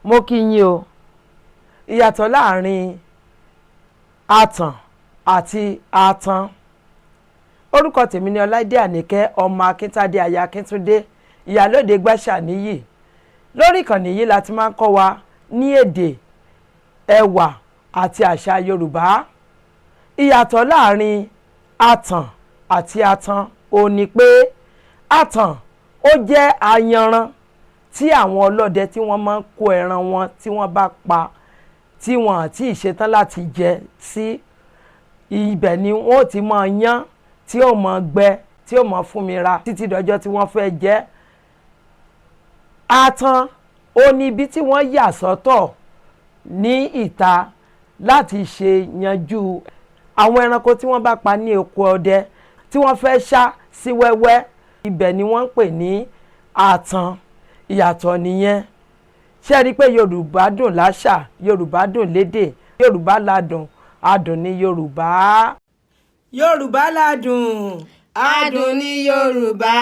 Mo kí yín o. Ìyàtọ̀ láàrin àtàn àti àtàn. Orúkọ tèmi ni Ọláìdé Àníkẹ́, ọmọ Akíntádé, aya Akíntúndé, ìyálóde Gbàṣàníyì. Lórí ìkànnì yìí la ti máa ń kọ́ wa ní èdè, ẹwà àti àṣà Yorùbá. Ìyàtọ̀ láàrin àtàn àti àtàn ò ní pé àtàn, ó jẹ́ ayanran tí àwọn ọlọ́dẹ tí wọ́n máa ń kó ẹran wọn tí wọ́n bá pa, tí wọ́n àti ìṣetán láti jẹ sí ibẹ̀, ni wọ́n ó ti máa yán, tí ó máa gbẹ, tí ó máa fún mi ra títí dọjọ́ tí wọ́n fẹ́ jẹ. Àtàn ó ní ibi tí wọ́n yà sọ́tọ̀ ní ìta láti ṣe yanjú àwọn ẹranko tí wọ́n bá pa ní oko ọdẹ, tí wọ́n fẹ́ ṣá sí wẹ́wẹ́. Ibẹ̀ ni wọ́n ń pè ní àtàn. Ìyàtọ̀ nìyẹn. Ṣé ẹ rí i pé Yorùbá dùn láṣà, Yorùbá dùn lédè, Yorùbá ládùn, adùn ní Yorùbá. Yorùbá ládùn. Adùn ní Yorùbá.